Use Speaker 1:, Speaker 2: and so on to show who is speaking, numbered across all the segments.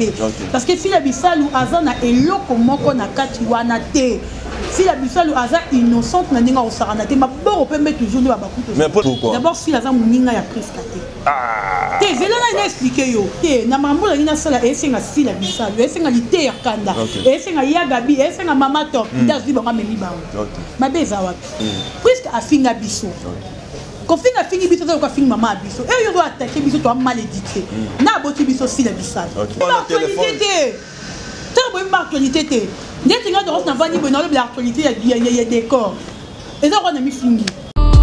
Speaker 1: mabe, parce que Sila Bisalu aza na eloko moko na kati wana te. Sila Bisalu aza innocente na ndenge akosakana te, maboko pembe toujours nde babakuto. D'abord, Sila aza moninga ya Priska te.
Speaker 2: Ah.
Speaker 1: Te, zela na expliquer yo te. Na makambo olangi nasala, esenga Sila Bisalu, esenga liteya kanda, esenga ya Gabi, esenga mama top. Nde azwi bango, amemi bango. Mabe eza wapi? Puisque afinga biso, kofinga afingi biso, toyoka afingi mama ya biso. Eyo yo attaquer biso, toa mal éduqué na aboti biso Sila Bisalu. Actualité te, ntango boyebi ba actualité te. Ndeti nga Doros navandi boye, nalobela actualité ya décor, eza kwa na mifingi.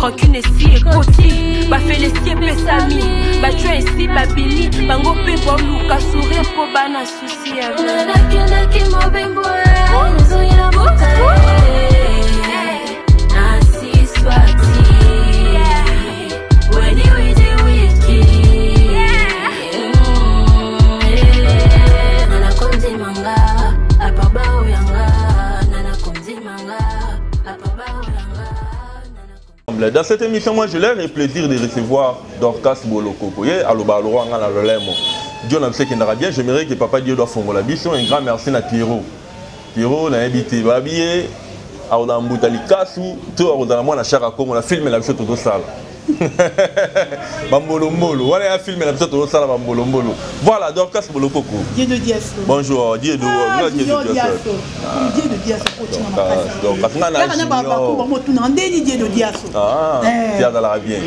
Speaker 3: Rancune esi ekoti, bafelesi epesami, batwa esi babimi bango mpe baluka sourire mpo bana susi ya
Speaker 4: Nakendaki mobembo, nazoyela mboka nasiswati weni widi wiki nanakondimanga apa baoyanga nanakondimanga apa baoyanga.
Speaker 2: Dans cette émission, moi, j'ai le plaisir de recevoir Dorcas Bolokoko. Ye aloba aloba nga na lolemo. Dieu na biso kendaka bien, j'aimerais que papa Dieu doit fongola biso. Un grand merci na Pierrot. Pierrot na yebi te babiye akoza mbuta likasu to akozala mwana Shaka Kongo na film na biso tozosala bambolombolo wana ya film na biso tozosala bambolombolo. Voilà, Dorcas Bolokoko.
Speaker 1: Dieu de Diaso.
Speaker 2: Bonjour, Dieu de
Speaker 1: Ah,
Speaker 2: Dieu
Speaker 1: Junior
Speaker 2: de Diaso.
Speaker 1: Diaso. Dieu de Diaso kotinga makasi.
Speaker 2: Dorcas nga na
Speaker 1: Kaka na babaku bango tunaka ndeni Dieu de Diaso.
Speaker 2: Ah,
Speaker 1: Eh.
Speaker 2: ti azalaka bien.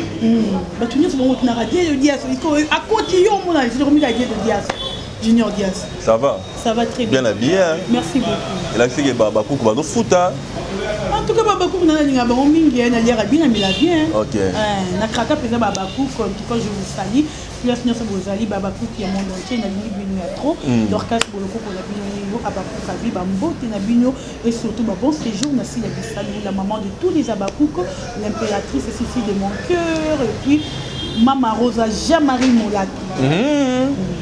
Speaker 1: Bato nyonso bango tunaka Dieu de Diaso. Iko akoti yo omona komika Dieu de Diaso. Junior Diaso.
Speaker 2: Ça va?
Speaker 1: Ça va très bien.
Speaker 2: Bien habillé, hein?
Speaker 1: Merci beaucoup.
Speaker 2: Elakisi ke bakuku bazofuta.
Speaker 1: En tout cas, babakuku na nalinga bango mingi, naliaka bien, namela bien. Nakraka mpenza babakuku. En tout cas, je vous salue. Place nyonso bozali, babakuku ya monde entier, nalingi bino ya trop. Dorcas Bolokoko na bino yeyo, abakuku abi bambote na bino et surtout ba bon séjour na Sila Bisalu, la maman de tous les abakuku, l'impératrice Sissi de mon cœur, et puis Mama Rosa Jean-Marie Molato.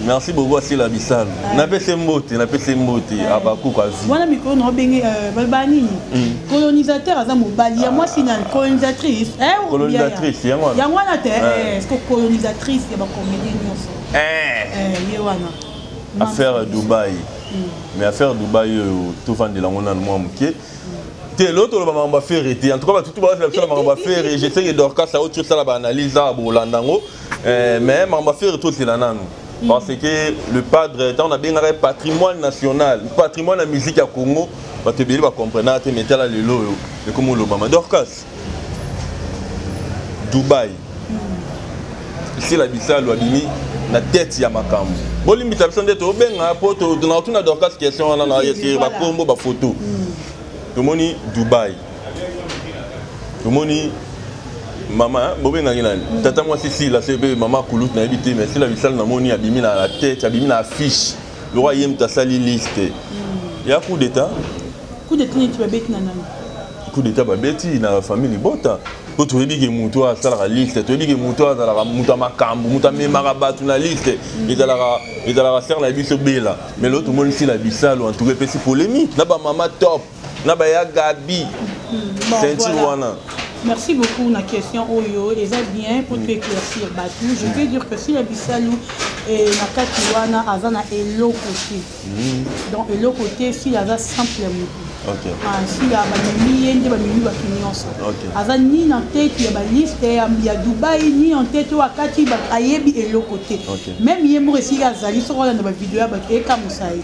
Speaker 2: Merci beaucoup Asila Bisalu. Napesi mbote, napesi mbote abakuku avi.
Speaker 1: Wana mikolo na obenge baloba nini, colonisateur aza mobali ya mwasi nani, colonisatrice eh, ou
Speaker 2: Colonisatrice, yango wana.
Speaker 1: Yango wana te. Est-ce que colonisatrice ya bacomédien nyonso?
Speaker 2: Eh.
Speaker 1: Ye wana.
Speaker 2: Affaire Dubai, mais affaire Dubai oyo tovandela yango nanu mwa moke te. Lelo toloba makambo ya Ferre te. En tout cas, batutu bazala biso na makambo ya Ferre. Je sais que Dorcas auti osala baanalyse awa, bolanda yango. Mais makambo ya Ferre tozela nanu, parce que le padre, ntango nabengaka ye patrimoine national, patrimoine ya musique ya Congo, bato ebele bacomprenaka te. Mais tala lelo oyo ekomi olobama. Dorcas, Dubai, Sila Bisalu abimi na tête ya makambo. Bolimbisa biso nde tobenga mpo na tuna Dorcas question wana na yesiri bakombo, bafoto. Tomoni Dubai, tomoni mama bobengaki nani, tata mwasi Sila se mpe mama Kulutu, nayebi te. Mais Sila Bisalu namoni abimi na la tête, abimi na affiche lokwa ye moto asali liste ya coup d'état.
Speaker 1: Coup d'état neti babeti na nani?
Speaker 2: Coup d'état babeti na famille libota, mpo toyebi ke moto oyo asalaka liste, toyebi ke moto oyo azalaka moto ya makambo, moto amemaka bato na liste, ezalaka sere na biso Bela. Mais lelo tomoni Sila Bisalu, en tout cas epesi polémique na bamama top na baya Gabi.
Speaker 1: Bon,
Speaker 2: ceinture
Speaker 1: voilà.
Speaker 2: Wana.
Speaker 1: Merci beaucoup na question oyo, eza bien pour te éclaircir bato. Je peux dire que Sila Bisalu na kati wana aza na eloko te. Donc eloko te, Sila aza simple ya motu. Ah, Sila bamemi ye nde bamemi bato nyonso. Aza ni na tête ya baliste ya Dubai, ni en tête oyo akati ayebi eloko te. Même ye moko esika azali, soki olanda bavideo ya bato, ekamusa ye.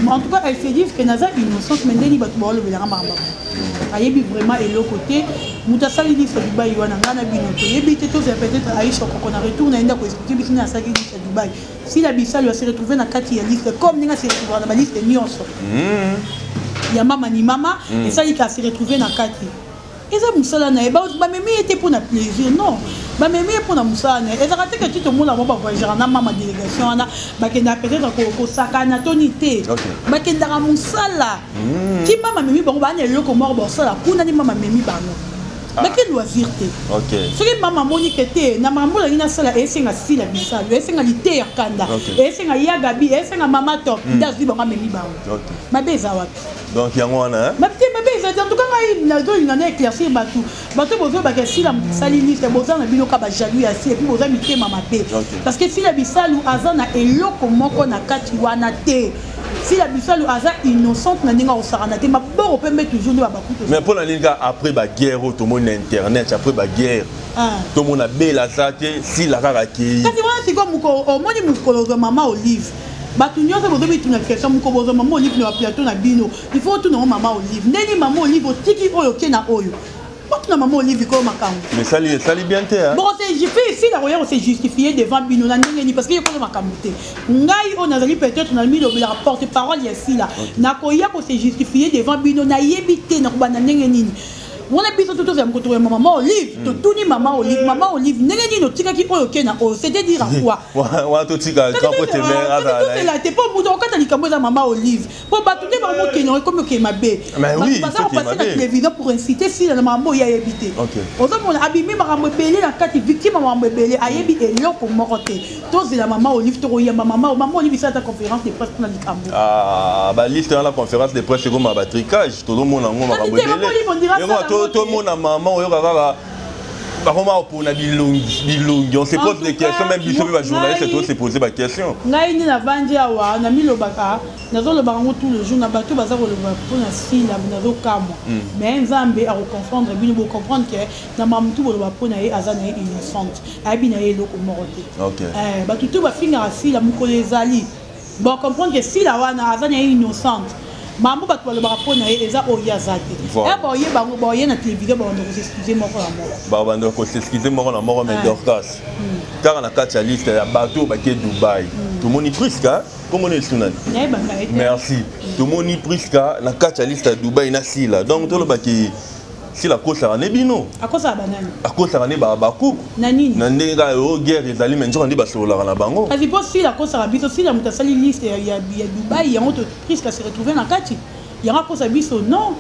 Speaker 1: En tout cas, elle se dit que naza innocente, mais ndeni bato baolobelanga makambo, ayebi vraiment eloko te. Moto asali liste ya Dubai wana, ngai na bino toyebi te. Tozala peut-être Aisha Koko na retour na ye nde akoexpliquer biso nde asalaki liste ya Dubai. Sila Bisalu ase retrouve na kati ya liste comme ndenge ase retrouvera na baliste nyonso ya mama ni mama. Esalika ase retrouve na kati, eza mosala na ye. Bamemi ye te mpo na plaisir, non, bamemi ye mpo na mosala na ye. Ezalaka te ke ti tomona bango bavoyagera na mama délégation wana, bakendaka peut-être kosakana toni te. Bakendaka mosala. Ti mama amemi bango, baa na eloko moko bosala kuna nde mama amemi bango. Bake loisir te. Soki mama amoni ke te, na makambo olangi nasala, esenga Sila Bisalu, esenga liteya kanda, esenga ya Gabi, esenga mama top, nde azwi bango, amemi bango. Mabe eza wapi?
Speaker 2: Donc yango wana, hein?
Speaker 1: Mabe te, mabe eza te. En tout cas, Ngai nazolinga na éclaircir bato. Bato bozobaka Sila mosali liste, boza na bino ka bajaloux ya Sila, et puis boza mitema mabe, parce que Sila Bisalu aza na eloko moko na kati wana te. Sila Bisalu aza innocente na ndenge akosakana te, maboko pembe toujours nde babakuto.
Speaker 2: Mais mpo na nini kaka après baguerre oyo tomoni na internet, après baguerre tomona Bela aza te, Sila kaka akei?
Speaker 1: Kasi wana sikoyo omoni mokolo ozwa Mama Olive, bato nyonso bozomituna question. Moko bozwa Mama Olive na baplateau na bino, il faut otuna ngo Mama Olive ndeni. Mama Olive, otiki oyo, oke na oyo, otuna Mama Olive koyo makambo.
Speaker 2: Mais esali bien te.
Speaker 1: Bon, Sila koya kose justifier devant bino na ndenge nini? Parce que ye koyo makambo te. Ngai oyo nazali peut-être na milobelaka porte parole ya Sila, nakoya kose justifier devant bino, nayebi te nakobanda ndenge nini. Wana biso to tozala mokoto ya Mama Olive, totuni Mama Olive: Mama Olive, ndenge nini otikaki oyo, oke na oyo? C'était dire à quoi?
Speaker 2: Wana totika grand pote mare azala.
Speaker 1: Tozela te, mpo moto akokata likambo eza Mama Olive, mpo bato nde bamokende ekomi okende mabe. Baza kopase na télévision pour inciter Sila na makambo oyo ayebi te. Ozomona abimi makambo ebele na kati, victime ya makambo ebele, ayebi eloko moko te. Tozela Mama Olive, tokoyamba Mama Olive, esala ta conférence de presse mpona likambo.
Speaker 2: Baliste wana, conférence de presse ekoma batricage. Tozomona yango makambo ebele. Tomona mama oyoka kaka bakoma kopona bilongi bilongi. On se pose des questions, même biso mpe bajournaliste to se poser baquestion.
Speaker 1: Ngai nde navandi awa, namilobaka, nazolobaka yango tout le jour na bato baza koloba mpona Sila, nazokamwa. Mais Nzambe akoconfondre bino, bocomprendre ke na mamutu boloba mpona ye, aza na ye innocente, ayebi na ye eloko moko te. Bato to bafingaka Sila, mokolo ezali bocomprendre ke Sila wana aza na ye innocente. Mambo bato balobaka mpo na ye eza oyo aza te. E baoye bango baoye na télévision, babanda kos'excuser moko na moko.
Speaker 2: Babanda kos'excuser moko na moko. Mais Dorcas, kaka na kati ya liste ya bato oyo bake Dubai, tomoni Priska. Komona esu nani? Merci. Tomoni Priska na kati ya liste ya Dubai na Sila. Donc tolobaki Sila akosaka ne bino?
Speaker 1: Akosaka banani?
Speaker 2: Akosaka ne bakuku.
Speaker 1: Na nini?
Speaker 2: Na ndenge kaka oyo guerre ezali, mais nzoka nde basololaka na bango.
Speaker 1: Kasi mpo Sila akosaka biso, Sila moto asali liste ya Dubai yango, to Priska se retrouve na kati yango, akosa biso? Non,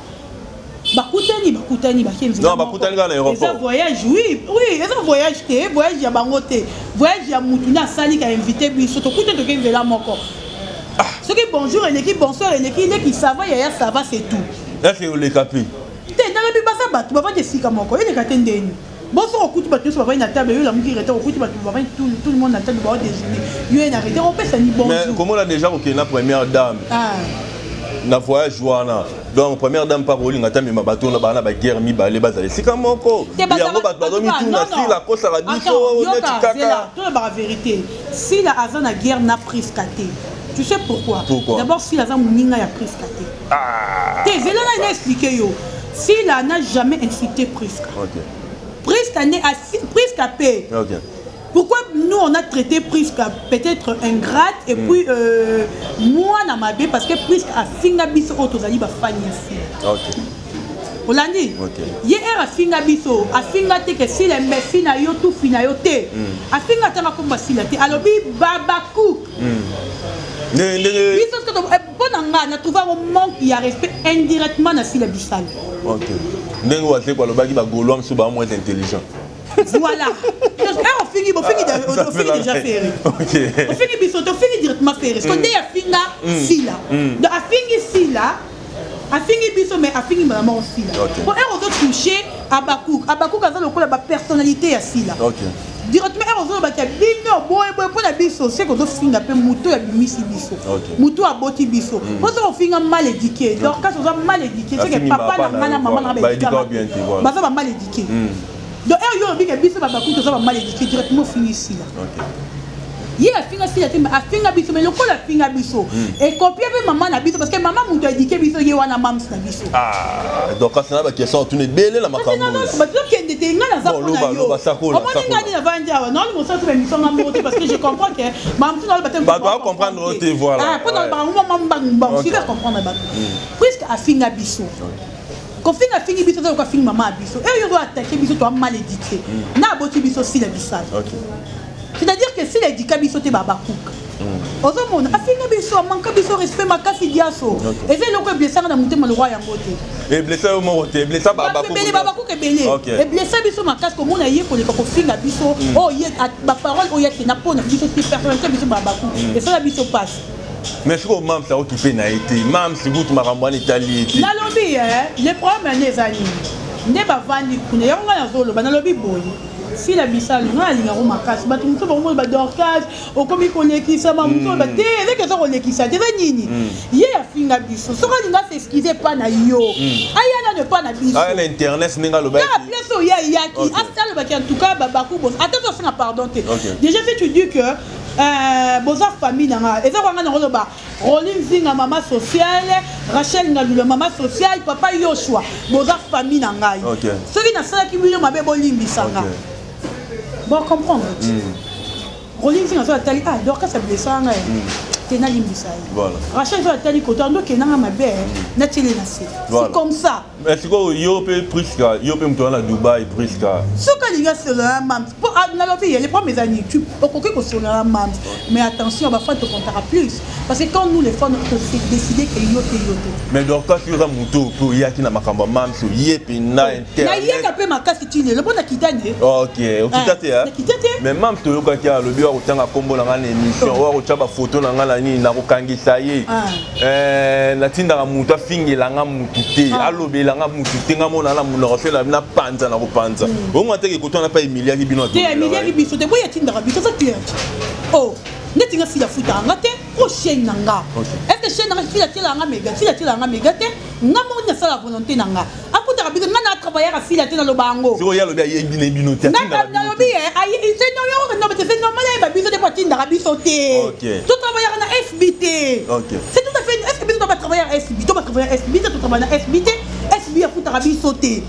Speaker 1: bakutani, bakutani, bake.
Speaker 2: Nzela bakutani kaka na aéroport.
Speaker 1: Eza voyage, oui, eza voyage te, voyage ya bango te, voyage ya mutu nde asali ka invité biso, tokutani, toke nzela moko. Soki bonjour eleki, bonsoir eleki, leki ça va, yaya ça va, c'est tout.
Speaker 2: Est-ce oleka mpe?
Speaker 1: Te, nalobi baza bato bavandi esika moko, eleka te. Ndeni boso okuti bato nyonso bavandi na table, yo olamuki retard, okuti bato bavandi, tout le monde na table bao déjeuner, yo ye na retard, opesani bonjour.
Speaker 2: Komona déjà kokende na première dame na voyage wana, donc première dame mpa kolinga ata mema bato wana baa na baguerre mibale, bazala esika moko. Yango bato bazomituna: Sila akosaka biso neti kaka?
Speaker 1: Tolobaka vérité, Sila aza na guerre na Priska te. Tu sais pourquoi?
Speaker 2: Pourquoi?
Speaker 1: D'abord, Sila aza moninga ya Priska te. Te, zela na expliquer yo. Sila n'a jamais insulté Priska. Priska nde Priska pe. Pourquoi nous on a traité Priska peut-être ingrate et puis moi na mabe? Parce que Priska afinga biso oyo tozali bafani ya Sila. Olandi? Ye ere afinga biso, afinga te ke Sila mbesi na yo, tufi na yo te. Afinga atanga komba Sila te, alobi babaku. Biso mpo na nga na trouve yango manque ya respect indirectement na Sila Bisalo.
Speaker 2: Ok, ndenge Wazeko alobaki, bagaulois mosusu baa moins intelligent.
Speaker 1: Voilà, ere ofingi, bofingi, ofingi déjà Ferre, ofingi biso te, ofingi directement Ferre, parce que nde afinga Sila. Donc afingi Sila, afingi biso, mais afingi mbala moko Sila. Po ere ozotouche Abakuk, Abakuk aza lokola bapersonnalité ya Sila. Directement ere ozolobaki ya bino boye boye mpo na biso, seke ozofinga mpe moto oyo abimisi biso, moto oyo aboti biso. Mpo soki ofinga mal éduqué, donc kasi oza mal éduqué, seke papa na ngai na mama na ngai baza ba mal éduqué. Donc ere yo olobike biso babakuki toza ba mal éduqué, directement ofingi Sila. Ye afinga Sila te, afinga biso, mais lokola afinga biso, ekopie mpe mama na biso, parce que mama moto aéduquer biso ye wana, mams na biso.
Speaker 2: Donc kasi na baquestion otuna ebele na makambo.
Speaker 1: Tokende te, ngai naza mpona yo. Omoni ngai nde navandi awa, naoli mosala to baémission nga moko te, parce que je comprends que mamutu naoloba te.
Speaker 2: Bato bacomprendre te, voilà.
Speaker 1: Mpo na bango mbangu sika comprendre bato, puisque afinga biso, kofinga afingi biso, toyoka afingi mama ya biso. Eyo yo attaquer biso, toa mal éduqué na aboti biso Sila Bisala, c'est-à-dire que Sila éduqua biso te. Babakuka ozomona afinga biso, amanka biso respect makasi. Diaso eza eloko eblesanga na motema lokwa yango te.
Speaker 2: Eblesa yo moko te, eblesa.
Speaker 1: Ebele, babakuka ebele, eblesa biso makasi komona ye koleka kofinga biso. Oyo ye baparole oyo akenda mpona biso te, personnalité biso babakuka esala biso mpasi.
Speaker 2: Mais sikoyo Mams aokipe na ye te. Mams kutu makambo wana etali ye te.
Speaker 1: Nalobi le problème ane eza nini? Nde bavandi kuna, yango ngai nazoloba, nalobi boye: Sila Bisalu, ngai alingako makasi. Bato mosusu bakomona baDorcas okomi kolekisa, bamosusu mm. te, ezaki eza kolekisa te. Eza nini? Ye afinga biso, soki alinga s'excuse epa na yo, aya nano epa na biso.
Speaker 2: Aya na internet ndenge alobaki.
Speaker 1: Kaka place oyo ye ayaki, alobaki. En tout cas, babaku bos ata so asenga pardon te. Déjà, si tu dis que boza famille na nga, eza kwanga nakoloba Roli Nzinga mama sociale, Rachel Ngalula mama sociale, papa Yoshua, boza famille na ngai. Soki nasalaki bino mabe, bolimbisanga. Bon, comprendre. Roli Nzinga so atali: "Ah, Dorcas ablesaka ngai te, nalimbisa ye." Rachel so atali koto ando okendanga mabe, natiele na se. C'est comme ça.
Speaker 2: Mais sikoyo yo mpe Priska, yo mpe moto wana na Dubai, Priska.
Speaker 1: Soki alingi asolola Mams, mpo nalobi ye, le problème eza nini? Okoki kosolola Mams, mais attention, bafans tokontaka plus, parce que quand nous les fans décider ke yo te, yo te.
Speaker 2: Mais Dorcas, yo oza moto mpe oyaki na makambo ya Mams, oye mpenza internet.
Speaker 1: Nayeka mpe makasi ti lelo mpo nakita nde.
Speaker 2: Ok, okita te.
Speaker 1: Nakita te.
Speaker 2: Mais Mams, toyokaki alobi wa kotanga nkombo na ngai na émission, wa kotya bafoto na ngai na nini, nakokangisa ye. Natindaka motu afingelanga mutu te, alobelanga mutu te, nga mona na monoko so na panza na kopanza ongo teke koto wana mpe emiliaki bino.
Speaker 1: Te, emiliaki biso te. Boye atindaka biso, eza clair. Oh, neti nga, Sila afutaka nga te. Po chaîne na nga, est ce que chaîne na nga, Sila atielaka nga méga? Sila atielaka nga méga te. Nga moko nasala volonté na nga. Akutaka biso, nga na travailleur asila te, naloba yango.
Speaker 2: Sikoyo ye alobi ayebi na bino te.
Speaker 1: Nalobi c'est normal, ayeba biso te po atindaka biso te. Totravaillaka na SB te. C'est tout à fait. Est ce que biso to batravailleur SB, to batravailleur SB te? Totravaille na SB te. SB afutaka biso te.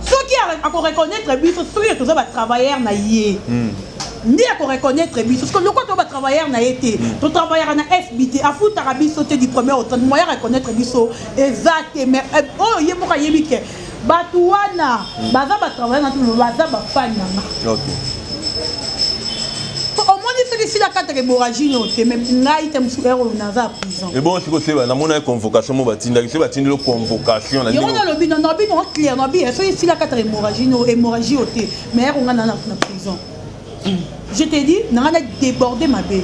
Speaker 1: Soki akoreconnaître biso, soki toza batravailleur na ye, nde akoreconnaître biso. Parce que lokwa to batravailleur na ye te, totravaillaka na SB te, afutaka biso te du premier au 30, moyen reconnaître biso eza te. Mais oyo ye moko ayebi ke bato wana baza batravailleur na te, baza bafani na nga. Omoni, soki sila kataka hémorragie no te, mais ngai te, mosu ere oyo naza ya prison.
Speaker 2: Ebongo sikoyo seba namona convocation mo batindaki, soki batindeli convocation na
Speaker 1: Yango nalobi, nalobi no clair, nalobi soki sila kataka hémorragie no, hémorragie oyo te, mais ere nga na prison, je te dis, nanga na débordé mabe.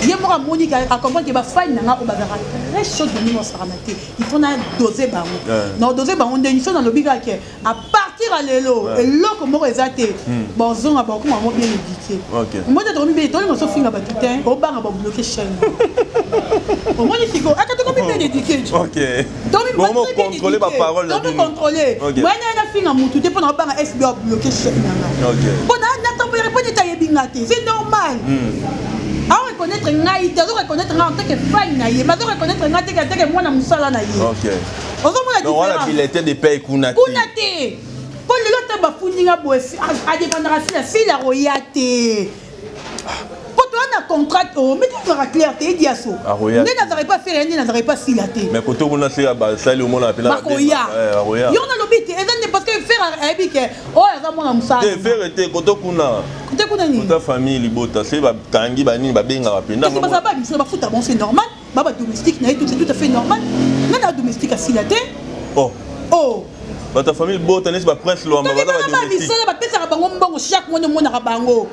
Speaker 1: Ye moko amoni, acomprendre ke bafani na nga oyo bazalaka très chaud na ndenge osakana te. Il faut na dose bango, na dose bango ndenge so. Nalobi kaka ke à partir ya lelo, eloko moko eza te, bozonga, bakoma mo bien éduqué. Omoni, tokomi bien, tolinga sofinga bato te, obanga babloquer chaîne. Omoni sikoyo aka tokomi bien éduqué.
Speaker 2: Contrôler baparole.
Speaker 1: Tomi contrôler moyen nafinga mutu te mpona obanga SB abloquer chaîne nanga, mpo natambolaka mpo neti ayebi nga te. C'est normal, aoreconnaître ngai te, azoreconnaître ngai en tant que fan na ye, mais azoreconnaître ngai te en tant que mwana mosala na ye. Ozomona?
Speaker 2: Différence bulletin de paye kuna
Speaker 1: te. Kuna te, mpo lelo ata bafundi nga boye, adépendaka Sila, Sila koya te, mpo toza na contrat. O mais tozalaka clair te, ediaso nde nazalaka epa Ferre, nde nazalaka epa Sila te.
Speaker 2: Mais koto kuna se basali, omona
Speaker 1: mpena. Bakoya yo, nalobi te, eza nde parce que Ferre ayebi ke oyo aza mwana mosala.
Speaker 2: Te, Ferre te, koto kuna.
Speaker 1: Kote kuna nini?
Speaker 2: Kota famille libota, se bakangi banini, babengaka mpenza.
Speaker 1: Kasi bazala ba misala, bafuta. Bon, c'est normal, ba badomestique na ye, tout, c'est tout à fait normal. Nga na domestique asila te.
Speaker 2: Oh.
Speaker 1: Oh.
Speaker 2: Bato ya famille bota neti baprince Lwamba baza
Speaker 1: badomestique. Misala bapesaka bango mbongo chaque mois, omonaka bango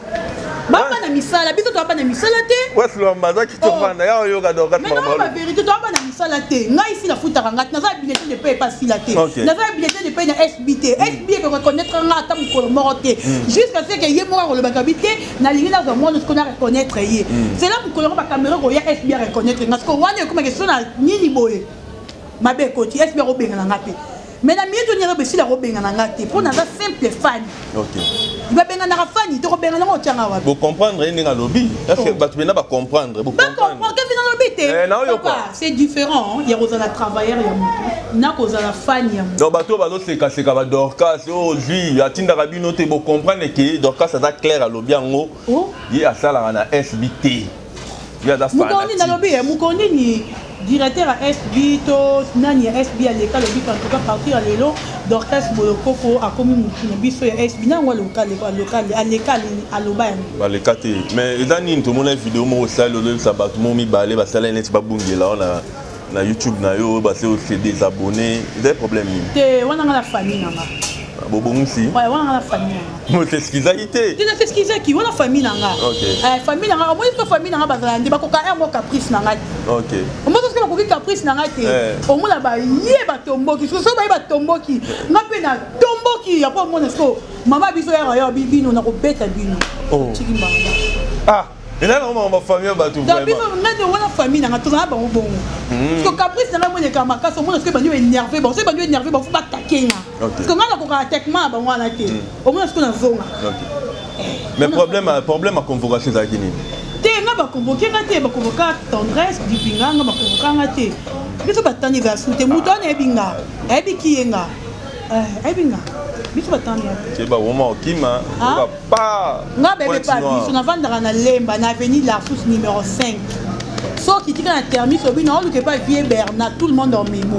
Speaker 1: baba na misala. Biso toaba na misala te.
Speaker 2: Prince Lwamba azaki tofanda ya oyoka Dorcas.
Speaker 1: Mais non, bavérité, toaba na misala te. Ngai si nafutaka nga te, naza bulletin de paie epa Sila te, naza bulletin de paie na SB te. SB ekoreconnaître nga ata mokolo moko te, jusqu'à ce que ye moko akolobaka bi te: "Nalingi nazwa mwana siko na reconnaître ye." C'est là mokolo yango bacaméra koya, SB ya reconnaître nga. Siko wana ekomaka so na nini boye, mabe ekoti, SB akobengana nga te. Mais na minute onyaka besila kobengana nga te, mpo naza simple fan. Babenganaka fani te, kobengana ngo otyanga wapi?
Speaker 2: Bocomprendre ye ndenge alobi? Est-ce bato mpena bacomprendre?
Speaker 1: Bacomprendre kasi nalobi te, c'est différent ya kozala travailleur ya motu na kozala fan ya motu.
Speaker 2: Donc bato oyo bazosekaseka baDorcas oyo ozwi atindaka bino te, bocomprendre ke Dorcas aza clair, alobi yango, ye asalaka na SB te, ye aza.
Speaker 1: Mokoni nalobi ye, mokoni nini, directeur ya SB to nani ya SB aleka alobi: "En tout cas, partir ya lelo, Dorcas Bolokoko akomi motu na biso ya SB." Nango aleka aloba yango.
Speaker 2: Baleka te, mais eza nini? Tomona video moko osali, ozoyebisa bato mo mibale basala neti babungela o na YouTube na yo, oyo base ose désabonné. Eza problème nini?
Speaker 1: Te, wana nga na famille na nga.
Speaker 2: Bobongisi.
Speaker 1: Ouais, wana nga na famille na nga.
Speaker 2: Moseskizaki te.
Speaker 1: Te, naseskizaki, wana famille na nga. Famille na nga, omoni soki famille na nga bazala nde bakoka un mot caprice na nga te. Omoni soki bakoki caprice na nga te, omona baye batomboki, soki baye batomboki, nga mpe natomboki, yapo omona siko mama biso yaka yo bino nakobeta bino. Tiki mbanga.
Speaker 2: Ah, eza nango makambo ya famille ya bato.
Speaker 1: Donc biso nga nde wana famille na nga tozala bango bongo. Parce que caprice na nga moneka makasi, omona soki bandi énervé bango, soki bandi énervé bango, faut batake nga. Parce que nga nakokaka attaquement ya bango wana te. Omona soki nazonga.
Speaker 2: Mais problème ya convocation ezalaki nini?
Speaker 1: Te, nga baconvoke nga te, baconvoka Tendresse Dipinga, nga baconvoka nga te. Biso batani ezala su te, moto wana ayebi nga, ayebi ki ye nga. Ayebi nga. Biso batani ya te.
Speaker 2: Keba woma okima,
Speaker 1: Ah?
Speaker 2: oka pa.
Speaker 1: Nga bebe
Speaker 2: Pointe
Speaker 1: pa
Speaker 2: noire.
Speaker 1: biso navandaka na Lemba na avenue Larsus numéro 5. Soki tika na terminus obi na oluke pa vieux Bernard, tout le monde en mémo.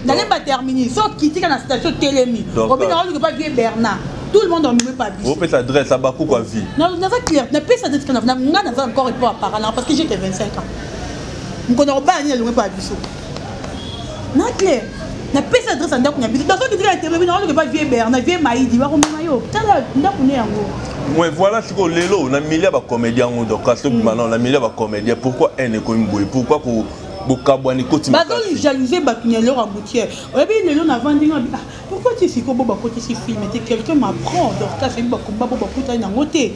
Speaker 1: Na Lemba terminus, soki tika na station Telemi, obi na oluke pa vieux Bernard, tout le monde en mémo pa biso.
Speaker 2: Opesa adresse abaku kwa vie.
Speaker 1: Non, naza clair, na pesa adresse kana na nga naza encore epo apparent parce que j'ai que 25 ans. Mkono ko ni alongwe pa biso. Na clair. Na pesa adresse ndako na biso. Dans soki tika na Telemi na oluke pa vieux Bernard, vieux Maïdi, ba komema yo. Tala ndako ne yango.
Speaker 2: Ouais, voilà ce que lelo na milieu ba comédien ngo donc kaso maintenant na milieu ba comédien, pourquoi un ekomi boye, pourquoi ko bokabwani koti
Speaker 1: Bazo
Speaker 2: makasi?
Speaker 1: jalouser bato na eloko ya goutière. Oyebi lelo navandi nga ah, pourquoi ti sikoyo bo bakotisi film te? Quelqu'un m'apprend, Dorcas oyebi bakomba bo bakutani nango te,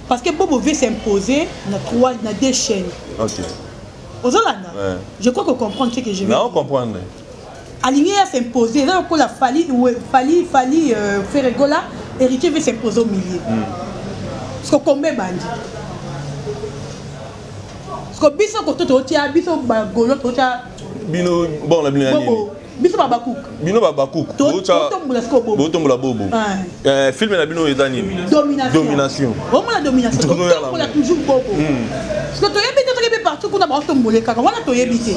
Speaker 1: parce que Bobo veut s'imposer na trois, na deux chaînes. Ozolanda?
Speaker 2: Ouais.
Speaker 1: Je crois que comprendre ce que je veux
Speaker 2: Na
Speaker 1: dire.
Speaker 2: comprendre.
Speaker 1: Alingi ya s'imposer, eza lokola Fally, ouais, Fally, Fally, Ferre Gola, Héritier veut s'imposer au milieu. Parce que combien bandi? Parce que biso koto totia, biso ba golo totia.
Speaker 2: Bino bon la bino ya nini?
Speaker 1: Bobo, biso ba bakuku.
Speaker 2: Bino ba bakuku.
Speaker 1: Totombola sikoyo Bobo.
Speaker 2: Botombola Bobo.
Speaker 1: Ouais.
Speaker 2: Film na bino eza nini?
Speaker 1: Domination.
Speaker 2: Domination.
Speaker 1: Omona domination.
Speaker 2: Tozoya
Speaker 1: Totombola
Speaker 2: nango.
Speaker 1: toujours Bobo. Parce que toyebi te soki mpe partout kuna baotombola kaka, wana toyebi te.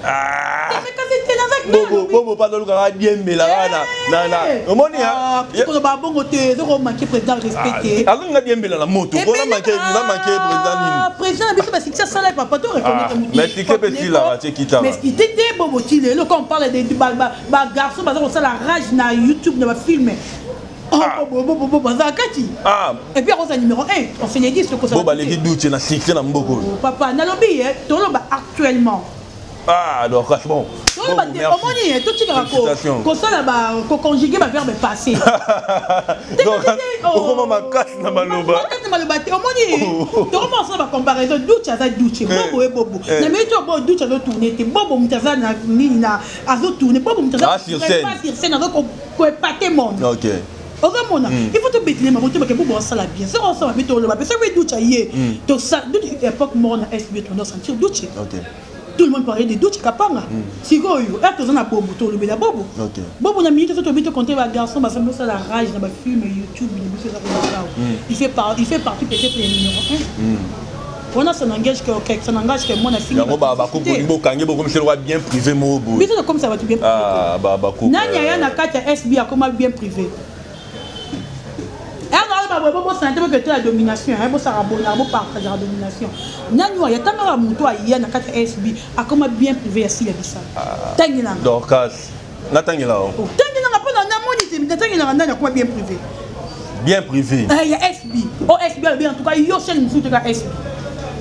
Speaker 2: Ah.
Speaker 1: Te, mais kasi te, naza
Speaker 2: Bobo, Bobo pa lolukaka diembela kaka na omoni ya.
Speaker 1: Ah, koloba bongo te, ezokomanke président respect te.
Speaker 2: Azonga diembela na moto. Bona manke na manke président nini?
Speaker 1: Président na biso basuccès asala ye, papa, to reconnaître
Speaker 2: Ah,
Speaker 1: motu.
Speaker 2: mais succès mpe esilaka te, kitaka.
Speaker 1: Mais te te, Bobo ti lelo, quand on parle de bagarçon baza kosala rage na YouTube na bafilm, oh, Bobo, Bobo, Bobo aza kati. Et puis akoza numéro 1, on se le dit.
Speaker 2: Bo baleki duce na succès na mboka oyo.
Speaker 1: Papa, nalobi ye, toloba actuellement.
Speaker 2: Ah, donc bon.
Speaker 1: Toloba
Speaker 2: Bon,
Speaker 1: te,
Speaker 2: merci.
Speaker 1: omoni ye, totikaka
Speaker 2: Félicitations.
Speaker 1: kosala koconjugue baverbe passé.
Speaker 2: Donc, okoma makasi na maloba.
Speaker 1: Makasi na maloba te, omoni tokoma kosala bacomparaison, duce aza duce, Bobo ye Bobo. Na minute oyo Bobo duce azotourne te, Bobo moto aza na nini na azotourne, Bobo moto aza
Speaker 2: Ah, sur scène.
Speaker 1: vraiment sur scène, azo koépate monde. Ozomona, il faut tobetele mabo tobake Bobo asala bien, soki osala mabe toloba mpe, soki duce aye duce époque moko na SB tondo sentir duce. Tout le monde parlait de Duce Kapanga. Sikoyo ere toza na Bobo, tolobela Bobo. Bobo na minute tobi tocompte bagarçon basambi osala rage na bafilm YouTube na biso eza kolokao. Il fait partie peut-être ya numéro 1 wana, ça n'engage que ça n'engage que moi na fini.
Speaker 2: Yango bakuku bolingi bokange bokomisela kwa bien privé moko boye.
Speaker 1: Biso tokomisa bato bien privé.
Speaker 2: Ah, bakuku.
Speaker 1: Nani aya na kati ya SB akoma bien privé? Baboye bobosana te, boke te la domination, bosaka bonaka, bopartageaka domination. Nani oyo atangaka moto aya na kati ya SB akoma bien privé ya Sila Bisala? Tangelanga.
Speaker 2: Dorcas, natangela o.
Speaker 1: Tangelanga mpo na namoni te, natangelanga nani akoma bien privé.
Speaker 2: Bien privé.
Speaker 1: Ya SB o SB alobi en tout cas yo chaîne mosusu teka SB.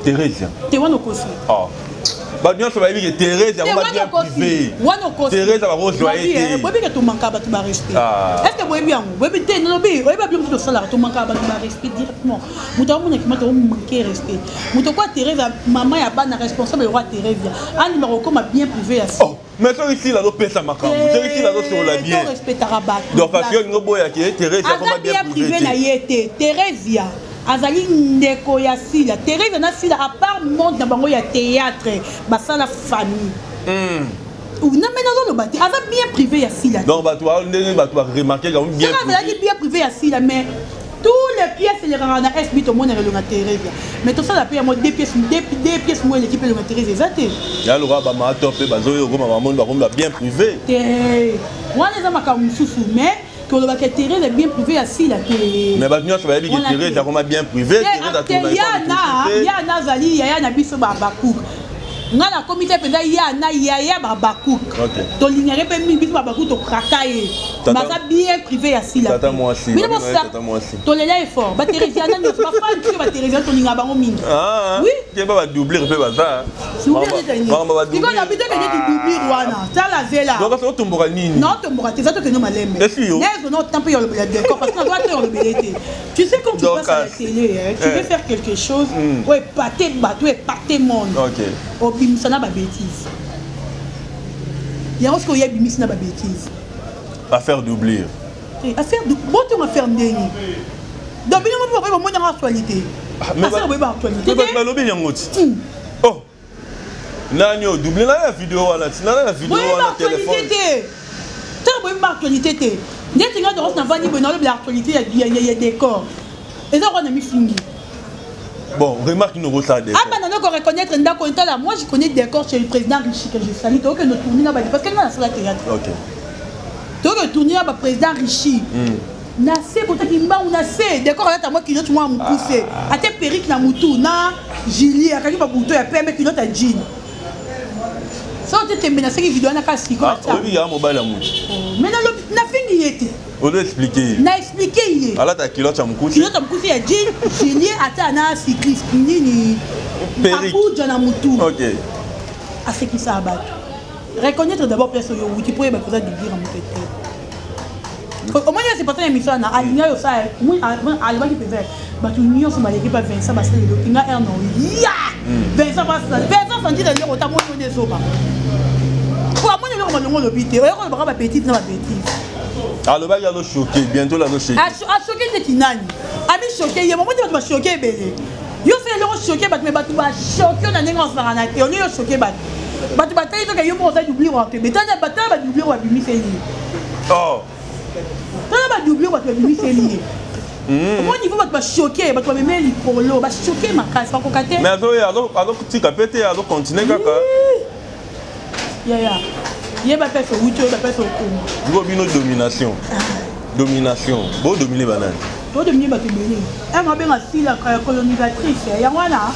Speaker 2: Thérésia.
Speaker 1: Te, wana okosi.
Speaker 2: Ah. Bato nyonso bayebi ke Thérèse yango ba bien privé.
Speaker 1: Wana okosi.
Speaker 2: Thérèse bakozwa ye te.
Speaker 1: Boyebi ke tomanka bato barespect.
Speaker 2: Ah.
Speaker 1: Est ce que boyebi yango? Boyebi te, nalobi oyebi babilo mosusu tosalaka, tomanka bato barespect directement. Moto amonaki mata omanke respect moto kwa Thérèse, mama ya bana, responsable roi Thérèse, andimaka okoma bien privé ya si.
Speaker 2: Oh, mais soki Sila azopesa makambo, soki Sila azosolola bien.
Speaker 1: Torespectaka bato.
Speaker 2: Donc parce que olingi oboyaki ye Thérèse
Speaker 1: aza
Speaker 2: akoma
Speaker 1: bien privé na
Speaker 2: te.
Speaker 1: Ye te, Thérésia azali ndeko ya Sila. Thérésia na Sila, à part monde na bango ya théâtre, basala famille. Na me nazoloba te, aza bien privé ya Sila te.
Speaker 2: Donc bato ndenge bato baremarke yango bien.
Speaker 1: Soki azalaki bien privé ya Sila, mais tous les pièces elekaka na SB, tomonaka elonga Thérésia, mais tosala mpe yango deux pièces, deux pièces mo eleki mpe elonga Thérésia eza te.
Speaker 2: Ya lokola bamaato mpe bazoyo okoma bamoni bakomi ba bien privé.
Speaker 1: Te, wana eza makambo mosusu, mais kolobaka Thérésia bien privé ya Sila te.
Speaker 2: Mais bato nyonso bayebi ke
Speaker 1: Wana
Speaker 2: Thérèse
Speaker 1: te.
Speaker 2: akoma bien privé. Thérèse
Speaker 1: Te, yana yana azali yaya na biso babakuka. Nga nakomi te mpenza ya na yaya babakuk. Tolingaki mpe mingi, biso babakuk tokraka ye. Baza bien privé ya Sila. Tolela effort bateresiana nyonso, bafani biso bateresiana, tolingaka bango mingi.
Speaker 2: Oui, keba badoublure mpe baza.
Speaker 1: Sikoyo na biso kende kidoublure wana, tala zela.
Speaker 2: Otomboka nini?
Speaker 1: Naotomboka te, eza tokende malembe. Nezo na otan mpe ya décor, parce que nazoa te olobele te. Tu sais, quand tu passes à la télé, hein, tu veux faire quelque chose, ouais, épater bato, épater monde. Obimisa na babêtise yango. Soki oye abimisi na babêtise.
Speaker 2: Affaire doublure.
Speaker 1: Affaire botongo, affaire ndenge. Donc bino mo mpe bomoni yango actualité, affaire boyeba actualité.
Speaker 2: Te, balobi yango ti. Oh, nani o double na ya video wana? Ti nana na video wana
Speaker 1: telefone te. Ntango boyebi ba actualité te, ndeti nga Doros navandi boye, nalobela actualité ya décor, eza wana mifingi.
Speaker 2: Bon, remarque nokosala décor.
Speaker 1: Abanda noko reconnaître ndako ntala. Moi, je connais décor chez le président Richi, que je salue. Tokende tourner na badi, parce que nga nasala théâtre. Toke tourner na baprésident Richi na se, kotaki mbangu na se décor, alata mwa culotte mwa mokuse, ate perruque na mutu na gilet, akangi babuto ya pembe, culotte ya jean. So te tembe, naseki video wana kaka sikoyo.
Speaker 2: Oyebi ya mobali ya mutu.
Speaker 1: Mais nafingi ye te.
Speaker 2: Ozo expliquer ye.
Speaker 1: Na expliquer ye.
Speaker 2: Alata culotte ya mokuse.
Speaker 1: Culotte ya mokuse ya jean, gilet, ata na cycliste nini, abuja na mutu. Asekisaka bato. Reconnaître d'abord place oyo owuti mpo oyeba koza doublure ya moto te. Omoni, c'est parti na émission wana, alingi oyo osala, alobaki mpenza bato nyonso baleki pa Vincent, basala eloki nga aire na oya Vincent, basala Vincent santire eloko ta moni oni ezoba po amoni eloko malongo. Olobi te, oyo kolobaka babêtise na babêtise.
Speaker 2: Alobaki azochoquer, bientôt azochoquer.
Speaker 1: Achoquer ndeti nani? Amichoquer ye momoti, bato bachoquer ebele. Yo so eloko choquer bato, me bato bachoquer na ndenge osaka na te. Oni yo choquer bato, bato batali soki yo moko oza doublure wape. Tala badoublure babimiseli ye. Tala badoublure bato babimiseli ye. Omoni niveau bato bachoquer, bato bamemeli likolo, bachoquer makasi, bakoka te.
Speaker 2: Mais azotika mpe te, azocontinuer kaka.
Speaker 1: Yaya, yeba mpe owuti, oyeba mpe okoma.
Speaker 2: Ngo bino domination, domination, bodomine banani?
Speaker 1: Todomine bato ebele. Ema abenga Sila colonisatrice, yango wana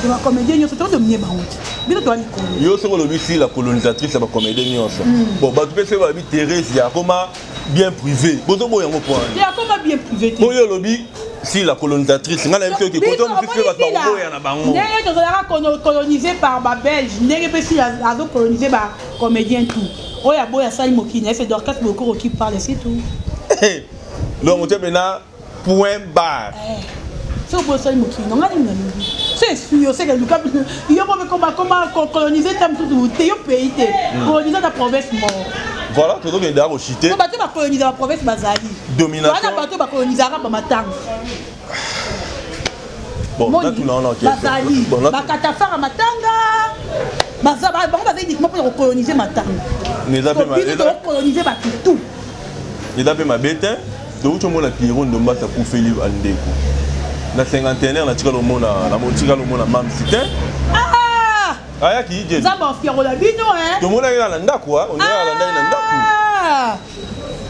Speaker 1: bacomédien nyonso todomine bango te, bino toa likolo.
Speaker 2: Yo soki olobi Sila colonisatrice ya bacomédien nyonso, bon, bato mpe soki balobi Thérèse akoma bien privé, bozoboya yango po
Speaker 1: te. Akoma bien privé te.
Speaker 2: Oyo olobi Sila colonisatrice, ngai nayebi soki koto mosusu mpe bato bakoboya na bango.
Speaker 1: Ndenge tozalaka colonisé par babelge, ndenge mpe Sila azocolonise bacomédien tout oyo aboya asali mokili na ye. C'est Dorcas Bokoro qui parle, c'est tout.
Speaker 2: Donc otie mpena point barre.
Speaker 1: Soki boyo osali mokili na ngai, nini nalobi so esui yo, seke luka yo mo mpe koma colonise ta mosusu te, yo pays te, colonise ta province moko.
Speaker 2: Voilà, tozokende ya kochite.
Speaker 1: Bato bacolonise baprovince bazali.
Speaker 2: Domination.
Speaker 1: Wana bato bakolonisaka bamatanga.
Speaker 2: Bon, natuna wana.
Speaker 1: Bazali bakatafara matanga, bango baza uniquement mpona kocoloniser matanga. Biso tokocoloniser bato tout.
Speaker 2: Eza mpe mabe te. Touti omona Piero Ndombasi akufeli bandeko na cinquantenaire, na tikala omona, na tikala omona mamsi te. Ayaki je.
Speaker 1: Nzambe afiakola bino.
Speaker 2: Tomonaki kaka na ndako, ondeka alandaki na ndako.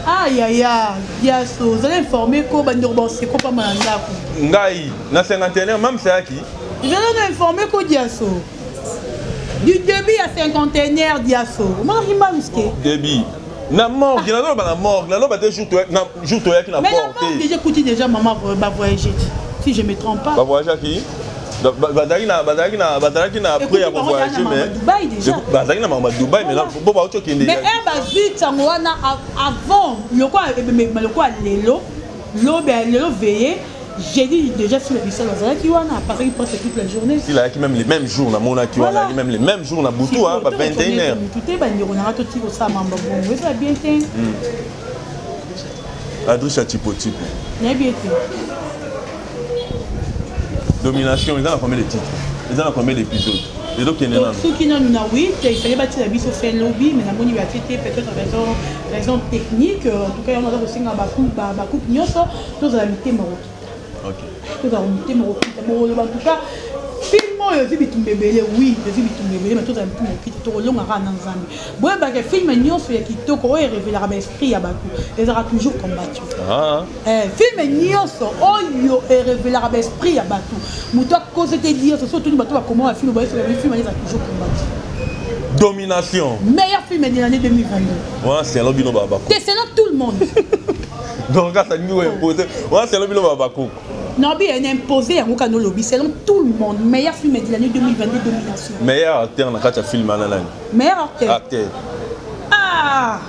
Speaker 1: Ayaya, Diaso, ozali informé ko bandeko baseko pamba na ndako.
Speaker 2: Ngai na cinquantenaire mamsi ayaki.
Speaker 1: Ezali na informé ko Diaso, du début ya cinquantenaire, Diaso, omonaki mamsi te.
Speaker 2: Début na morgue, nazoloba na morgue, naloba te jour toyaki na
Speaker 1: Mais na morgue déjà ekuti déjà mama bavoyage, si je me trompe pas.
Speaker 2: Bavoyageaki, bazalaki na prêt ya kovoyage, mais bazalaki na makambo ya Dubai, mais bo bauti okende.
Speaker 1: Mais ere bazwi ntango wana avant lokola ebemema lokola lelo, lobi lelo veille jeudi déjà, sur la bisalo azalaki wana, apasaki presque toute la journée.
Speaker 2: S'il ayaki même les mêmes jours, namonaki wana, ayaki même les mêmes jours na butu ba 21 heures.
Speaker 1: Mutu te, bandeko nanga, toti kosala mamba bongo, ezala bien te.
Speaker 2: Adrisha Tipo Tipo.
Speaker 1: Nayebi ete.
Speaker 2: Domination eza na combien de titres? Eza na combien d'épisodes? Ezokende nano?
Speaker 1: Soki nanu na 8, ifale batia biso fe lobi, mais namoni batie te, peut-être raison technique. En tout cas, yango aza kosenga bacouple nyonso tozala mitema kokita, tozala mitema kokita. Bokoloba, en tout cas film. oyo ezwi bitumba ebele. Oui, ezwi bitumba ebele, mais tozala mitu moki te, tokolongaka na Nzambe. Boyebaka, film nyonso ya kitoko oyo erevelaka baesprit ya bato ezalaka toujours combattu. Film nyonso oyo erevelaka baesprit ya bato, moto akoze te nyonso. So otuni bato bakoma bafilm, boyesoka film ezala toujours combattu.
Speaker 2: Domination.
Speaker 1: Meilleur film de l'année 2022.
Speaker 2: Wana selon bino babako.
Speaker 1: Te, selon tout le monde.
Speaker 2: Donc kasa alingi koimpose wana, selon bino babakoko.
Speaker 1: Nabi imposé yango kaka, nolobi selon tout le monde, meilleur film de l'année 2022, Domination.
Speaker 2: Meilleur acteur na kati ya film wana nani?
Speaker 1: Meilleur acteur?
Speaker 2: Acteur.
Speaker 1: Ah,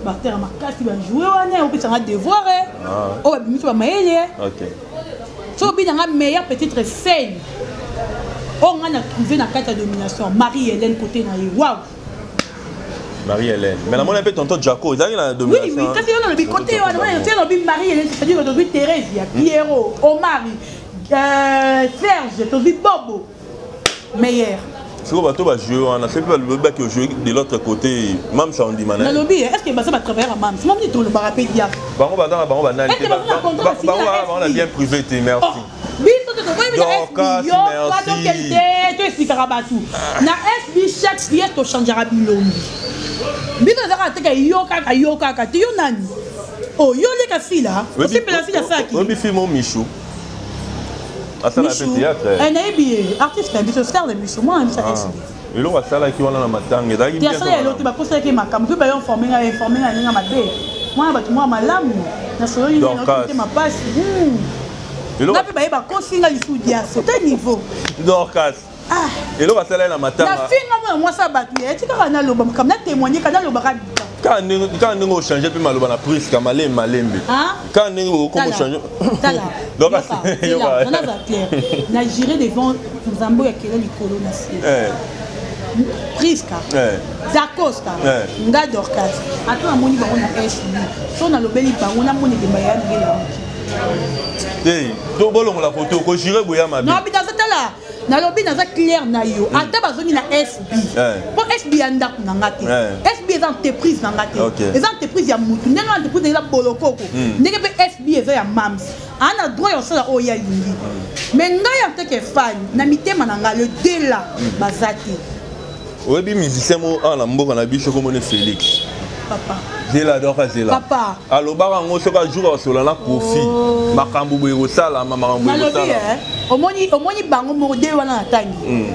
Speaker 1: baacteur ya makasi bajoue wana, opesanga devoir oyo babimisi bamayele. So obinanga meilleur peut-être scène oyo ngai na trouvé na kati ya Domination, Marie Hélène, côté na ye, waouh.
Speaker 2: Marie-Hélène. Mais namoni mpe tonton Jaco ezalaki na
Speaker 1: Domination. Oui, kasi yo nalobi côté wana wana, te nalobi Marie Hélène, c'est-à-dire tozwi Thérèse ya Pierrot, Omari, Serge, tozwi Bobo, meilleur.
Speaker 2: Sikoyo bato bajoue wana, soki balobi baki ojoue de l'autre côté, Mamsa ondima na?
Speaker 1: Nalobi, est ce que baza batravailleur ya Mams? Mami, tolobaka mpe dia.
Speaker 2: Bango baza na bango banani te, bango na bien privé te. Merci.
Speaker 1: Biso te tokoyebi na SB, yo tokende te, toexplikaka bato na SB, chaque pièce tochangeaka bilongi. Biso ezaka teka yo kaka, yo kaka te, yo nani o yo leka sila osepela sila saki.
Speaker 2: Oyebi film o Michou asala mpe théâtre?
Speaker 1: Nayebi ye, artiste na biso, star na biso, mwana biso ya SB.
Speaker 2: Eloko asalaki wana na matanga ezalaki?
Speaker 1: Te, asala eloko te, bakosalaki makambo mpe bayo informe ngai, informe ngai ndenge mabe. Mwana bato, mwana malamu, nasololi te mapasi nga mpe baye bakosinga lisusu diaso te niveau.
Speaker 2: Dorcas, eloko asalaki na matanga.
Speaker 1: Nafinga mwana mwasi ya bato ye, ti kaka naloba makambo, na témoigne kaka, nalobaka bika.
Speaker 2: Kaka ndenge ochange mpe maloba na Priska malembe malembe, kaka ndenge okoma ochange.
Speaker 1: Tala, naza clair, na juré devant Nzambe oyo akela likolo na se, Priska, Dacosta, nga Dorcas, ata namoni bango na SB, so nalobeli bango, namoni ebemba ya ndenge naoki.
Speaker 2: Te, to bolongola kote okojure boya mabe.
Speaker 1: Non, naza, tala, nalobi naza clair na yo, ata bazongi na SB, mpo SB ya ndako na nga te, SB eza entreprise na nga te, eza entreprise ya mutu. Ndenge entreprise eza bolokoko, ndenge mpe SB eza ya Mams, aa na droit ya kosala oyo alingi. Mais ngai en tant que fan, na mitema na ngai, le deux là baza te.
Speaker 2: Oyebi musicien mo awa na mboka na biso, komona Félix?
Speaker 1: Papa.
Speaker 2: Zela, Dorcas, zela.
Speaker 1: Papa.
Speaker 2: Alobaka yango, soki ajour asola na Kofi, makambo boye ekosalama, makambo boye
Speaker 1: nalobi
Speaker 2: ekosalama.
Speaker 1: Omoni, omoni bango moko de wana na tangi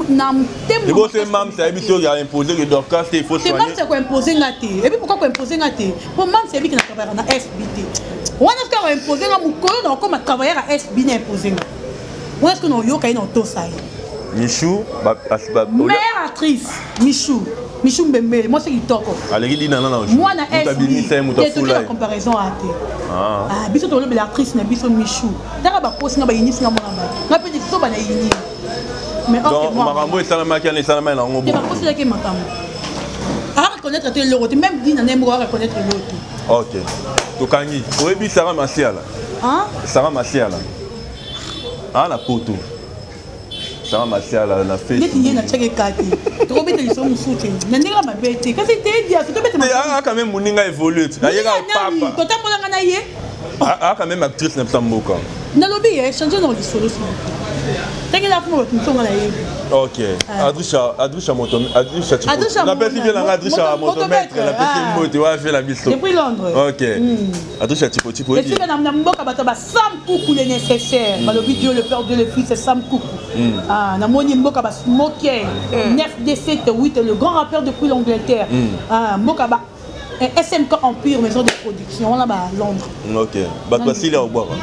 Speaker 1: na motema.
Speaker 2: Eboso Mams ayebi soki aimpose que Dorcas te, il faut
Speaker 1: te
Speaker 2: soigner.
Speaker 1: Mams akoimpose nga te. Et puis pourquoi koimpose nga te? Po Mams ayebi ke na travaillaka na FB te. Wana soki akoimpose nga, mokolo na okoma travailleur ya SB, na impose nga, wana soki na oyoka ye, na otosa ye.
Speaker 2: Michou
Speaker 1: Meilleure actrice Michou, Michou Mbembele, mwasi kitoko.
Speaker 2: Aleki dinana na
Speaker 1: mwana
Speaker 2: moto abimisa ye, moto
Speaker 1: SB toki
Speaker 2: afula
Speaker 1: na
Speaker 2: ye.
Speaker 1: Comparaison a te. Ah, biso tolobela actrice na biso Michou. Taka bakosi nga, bayinisi nga, mwana bato nga mpe soba na yini, mais ok.
Speaker 2: Donc
Speaker 1: Moi
Speaker 2: makambo esalamaki wana, esalamaki nango.
Speaker 1: Te
Speaker 2: Bon.
Speaker 1: Bakoselaki makambo, areconnaître te eloko te, même dina nde moko areconnaître eloko te.
Speaker 2: Ok, tokangi. Oyebi Sara Masiala?
Speaker 1: Hein?
Speaker 2: Sara Masiala aa na poto, Sara Masiala na
Speaker 1: Neti ye
Speaker 2: Facebook.
Speaker 1: natiaki eka te, tokobeta liso mosusu te na ndenge ya mabe te, kasi te diaso tobeta.
Speaker 2: Te, aa quand même moninga évolue te, ayeka papa.
Speaker 1: Totambolanga na ye.
Speaker 2: Aa quand même actrice na biso ya mboka.
Speaker 1: Nalobi ye change na lisolo sima ndenge na kuma bato mosusu nga nayebi.
Speaker 2: Ok, Adrisha, Adrisha moto, Adrisha Chipo.
Speaker 1: Adrisha
Speaker 2: napesi vie nanga, Adrisha motomètre, napesi mbote wana vie na biso.
Speaker 1: Depuis Londres.
Speaker 2: Ok, Adrisha Tipo Tipo, oyebi?
Speaker 1: Esika na mboka bato basam kuku, le nécessaire, balobi Dieu le Père, Dieu le Fils, Sam Kuku. Ah, namoni mboka basmoke 9 d 7 8, le grand rappeur depuis l'Angleterre. Ah, mboka ba SMK Empire, maison de production wana ba Londres.
Speaker 2: Ok, bato basili ya kobwaka.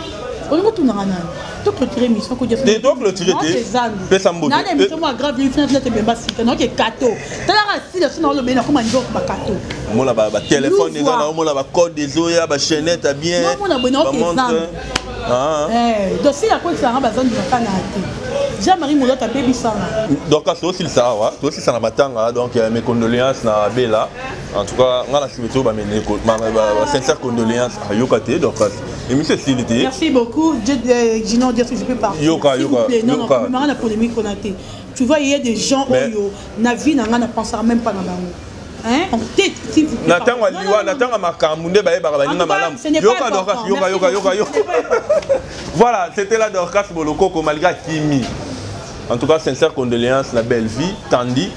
Speaker 1: Olingo tunanga nani? Toclôturer émission kodia.
Speaker 2: Te, toclôturer te. Pesa mbote.
Speaker 1: Nana émission moko grave fina fina te, bemba sika naoke kato, talaka sila so naolobeli nakoma niveau bakato.
Speaker 2: Omona batelefone eza na, omona bacode ezoya, bachaînette ya bien.
Speaker 1: Nomona boye naoke
Speaker 2: bamontre.
Speaker 1: Zambe. Donc sila akotisanga bazandu bakana te, Jean-Marie Moloto abebisanga.
Speaker 2: Donc tosilisa awa, tosilisa na matanga. Donc mes condoléances na Bela. En tout cas nga na souhaité ba sincère condoléances. Ayoka te, donc émission esili te.
Speaker 1: Merci beaucoup. Dieu, Gino, Dieu, si je peux partir.
Speaker 2: Yoka,
Speaker 1: S'il
Speaker 2: yoka,
Speaker 1: vous plaît. Non, non,
Speaker 2: yoka.
Speaker 1: non, la polémique qu'on a été. Tu vois, il y a des gens oyo, na vie, na nga, na pensera même pas dans bango. Hein? En tête, s'il vous plaît.
Speaker 2: Na ntango ya liwa, na ntango ya makambo nde bayebaka baninga malamu. Yoka, Dorcas, yoka, yoka, yoka, yoka. Voilà, c'était la Dorcas Bolokoko, malgré akimi. En tout cas, sincère condoléance na Belle Vie Tandi.